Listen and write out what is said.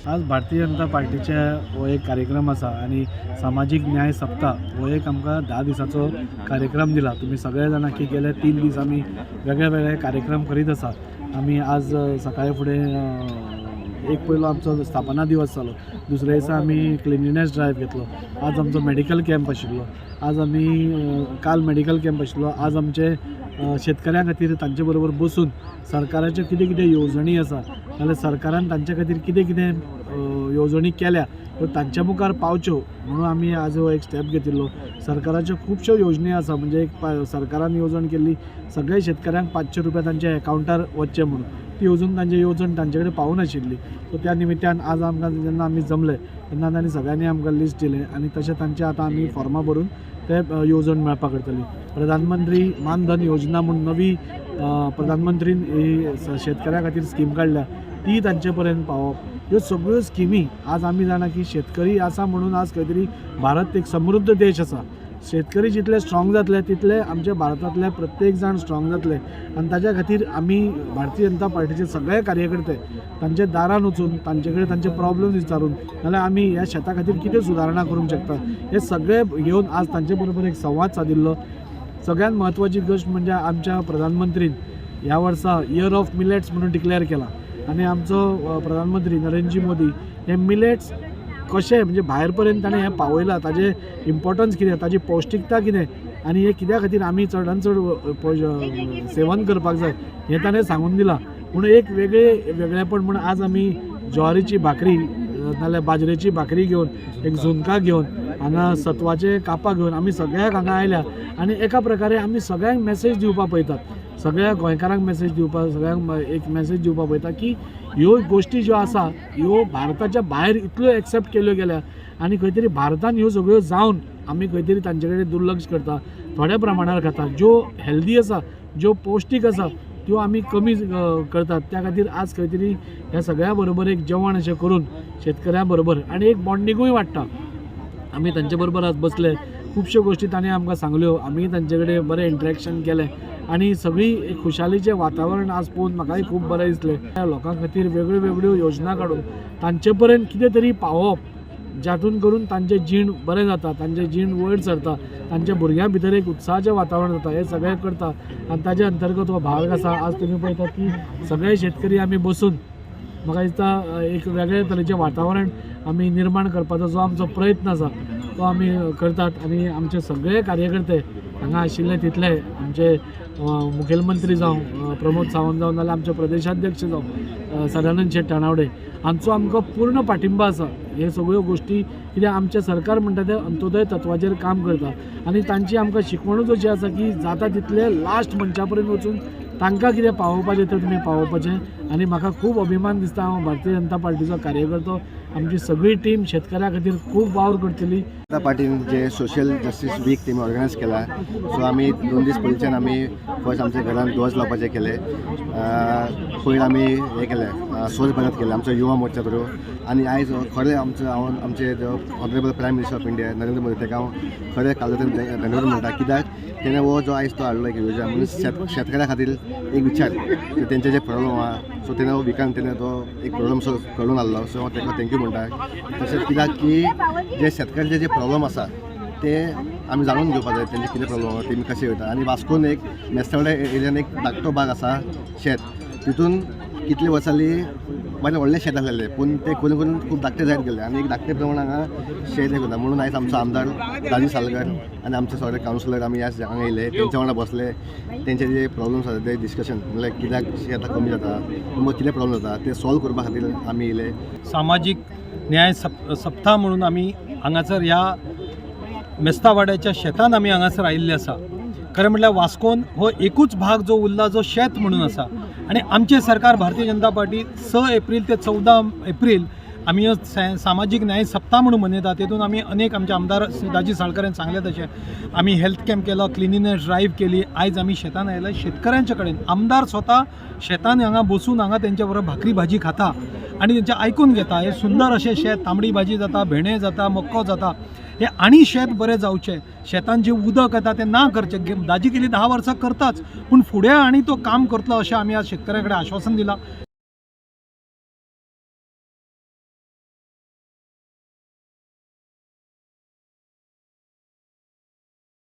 आज भारतीय जनता पार्टीचे हो एक कार्यक्रम आसा आनी सामाजीक न्याय सप्ताह हो एक आमकां 10 दिसाचो कार्यक्रम दिला. तुमी सगळे जाणा की गेले 3 दीस आमी वेगळे वेगळे कार्यक्रम करीत आसात. आमी आज सकाळी फुडें एक पयलो आमचो स्थापना दिवस जालो, दुसऱ्या दिसा आमी क्लिनलीनेस ड्रायव्ह घेतलो, आज आमचो मेडिकल कॅम्प आशिल्लो, आज आमी काल मेडिकल कॅम्प आशिल्लो. आज आमचे शेतकऱ्यां खातीर तांचे बरोबर बसून सरकाराच्यो कितें कितें येवजणी आसा, नाल्यार सरकारान तांचे खातीर कितें कितें येवजणी केल्या, त्यो तांच्या मुखार पावच्यो म्हणून आमी आज हो एक स्टेप घेतिल्लो. सरकाराच्यो खुबश्यो योजणी आसा, म्हणजे एक सरकारान येवजण केल्ली, सगळे शेतकऱ्यांक 500 रुपया तांच्या एकावंटार वचचे म्हणून. ती अजून तांची येवजण तांचे कडेन पावनाशिल्ली. सो त्या निमित्तान आज आमकां जेन्ना आमी जमले तेन्ना तांणी सगळ्यांनी आमकां लिस्ट दिलें आनी तशें तांचे आतां आमी फॉर्मां भरून ते येवजण मेळपाक करतली. प्रधानमंत्री मानधन योजना म्हूण नवी प्रधानमंत्रीन ही शेतकऱ्यां खातीर स्कीम काडल्या, ती तांचे पर्यंत पावोवप. ह्यो सगळ्यो स्किमी आज आमी जाणा की शेतकरी आसा म्हणून आज खंय तरी भारत एक समृद्ध देश आसा. शेतकरी जितले स्ट्रॉंग जातले, तितले आमच्या भारतांतले प्रत्येक जाण स्ट्रॉंग जातले आनी ताच्या खातीर आमी भारतीय जनता पार्टीचे सगळे कार्यकर्ते तांच्या दारान वचून तांचे कडेन तांचे प्रॉब्लम्स विचारून, नाल्यार आमी ह्या शेता खातीर कितें सुदारणा करूंक शकता, हे सगळे घेवन आज तांचे बरोबर एक संवाद सादिल्लो. सगळ्यात म्हत्वाची गोश्ट म्हणजे आमच्या प्रधानमंत्रीन ह्या वर्सा इयर ऑफ मिलेट्स म्हणून डिक्लेअर केला आनी आमचो प्रधानमंत्री नरेंद्र मोदी हे मिलेट्स कशें म्हणजे भायर पर्यंत ताणें हें पावयलां, ताजें इम्पॉर्टन्स कितें, ताजी पौश्टिकता कितें आनी हें कित्या खातीर आमी चडान चड सेवन करपाक जाय, हें ताणें सांगून दिलां. पूण एक वेगळें वेगळेपण म्हूण आज आमी ज्वारीची भाकरी नाल्यार बाजरेची भाकरी घेवन, एक झुणका घेवन, हांगा सत्वाचे कापां घेवन आमी सगळ्याक हांगा आयल्या आनी एका प्रकारे आमी सगळ्यांक मॅसेज दिवपाक पळयतात, सगळ्या गोंयकारांक मॅसेज दिवपाक, सगळ्यांक एक मॅसेज दिवपाक पळयता की ह्यो गोश्टी ज्यो आसा ह्यो भारताच्या भायर इतल्यो एक्सेप्ट केल्यो गेल्या आनी खंय तरी भारतान ह्यो सगळ्यो जावन आमी खंय तरी तांचे कडेन दुर्लक्ष करता, थोड्या प्रमाणार खाता. ज्यो हेल्दी आसा, ज्यो पौश्टीक आसा, त्यो आमी कमी करतात. त्या खातीर आज खंय तरी ह्या सगळ्या बरोबर एक जेवण अशें करून शेतकऱ्यां बरोबर आनी एक बॉन्डिंगूय वाडटा. आमी तांचे बरोबर आज बसले, खुबश्यो गोश्टी तांणी आमकां सांगल्यो, आमी तांचे कडेन बरें इंट्रॅक्शन केलें आनी सगळी एक खुशालीचें वातावरण आज पळोवन म्हाकाय खूब बरें दिसलें. लोकां खातीर वेगळ्यो वेगळ्यो योजना काडून तांचे पर्यंत कितें तरी पावोवप, जातून करून तांचें जीण बरें जाता, तांचें जीण वयर सरता, तांच्या भुरग्यां भितर एक उत्साहाचें वातावरण जाता, हें सगळें करता. आनी ताजे अंतर्गत हो भाग आसा. आज तुमी पळयतात की सगळे शेतकरी आमी बसून म्हाका दिसता एक वेगळे तरेचें वातावरण आमी निर्माण करपाचो जो आमचो प्रयत्न आसा तो आमी करतात. आनी आमचे सगळे कार्यकर्ते हांगा आशिल्ले तितले आमचे मुखेलमंत्री जावं प्रमोद सावंत जावं, नाल्यार आमचे प्रदेशाध्यक्ष जावं सदानंद शेट तानावडे हांचो आमकां पूर्ण पाठिंबा आसा. हे सगळ्यो गोश्टी कित्याक आमचें सरकार म्हणटा तें अंत्योदय तत्वाचेर काम करता आनी तांची आमकां शिकवणूच अशी आसा की जाता तितले लास्ट मनशा पर्यंत वचून तांकां कितें पावोवपाचें तें तुमी पावोवपाचें. आनी म्हाका खूब अभिमान दिसता, हांव भारतीय जनता पार्टीचो कार्यकर्तो. आमची सगळी टीम शेतकऱ्या खातीर खूब वावर करतली. जनता पार्टीन जे सोशल जस्टीस वीक तेमी ऑर्गनायज केला, सो आमी 2 दीस पयलींच्यान आमी फर्स्ट आमच्या घरान ध्वज लावपाचें केलें. पयलीं आमी हें केलें, स्वच्छ भारत केलें आमचो युवा मोर्चा थ्रू. आनी आयज खरें आमचो हांव आमचे Honourable Prime Minister of India Narendra Modi ताका हांव खरें काळजांतल्यान धन्यवाद म्हणटा, कित्याक तेणें हो जो आयज तो हाडलो एक योजना म्हणून शेतकऱ्या खातीर एक विचार की तेंचे जे प्रॉब्लम आहा, सो तेणें हो विकान तेणें तो एक प्रॉब्लम सो करून हाडलो. सो हांव ताका thank you म्हणटा. तशेंच कित्याक की जे शेतकऱ्यांचे जे प्रॉब्लम आसा ते आमी जाणून घेवपाक जाय, तेंचे कितें प्रॉब्लम आहा, तेमी कशें वयता. आनी वास्कोन एक मेस्तावडा एरियान एक धाकटो भाग आसा शेत, तितून कितले वर्सांनी बरें व्हडलें शेत आसलेलें, पूण तें करून करून खूब धाकटें जायत गेलें आनी एक धाकटे प्रमाण हांगा शेत हें करता. म्हणून आयज आमचो आमदार दाजी सालकार आनी आमचे सगळे कावन्सिलर आमी आज हांगा येयले, तेंच्या वांगडा बसले, तेंचे जे प्रॉब्लम्स आसा ते डिस्कशन, म्हणल्यार कित्याक शेतां कमी जाता, मग कितें प्रॉब्लम जाता ते सॉल्व करपा खातीर आमी येयले. सामाजीक न्याय सप्ताह म्हणून आमी हांगासर ह्या मेस्तावाड्याच्या शेतान आमी हांगासर आयिल्ले आसा. खरें म्हटल्यार वास्कोन हो एकूच भाग जो उरला जो शेत म्हणून आसा आनी आमचें सरकार भारतीय जनता पार्टी 6 एप्रील ते 14 एप्रील आमी हो सामाजीक न्याय सप्ताह म्हणून मनयता. तेतून आमी अनेक आमचे आमदार श्री दाजी साळकरान सांगलें तशें आमी हेल्थ कॅम्प केलो, क्लिनिनेस ड्रायव्ह केली. आयज आमी शेतान आयले शेतकऱ्यांच्या कडेन. आमदार स्वता शेतान हांगा बसून हांगा तेंच्या बरोबर भाकरी भाजी खाता आनी तेंचें आयकून घेता. हें सुंदर अशें शेत, तांबडी भाजी जाता, भेंडे जाता, मक्को जाता, हे आनी शेत बरें जावचें, शेतान जें उदक येता तें ना करचें. दाजी केली 10 वर्सां करताच, पूण फुडें आनी तो काम करतलो अशें आमी आज शेतकऱ्यां कडेन आश्वासन दिलां.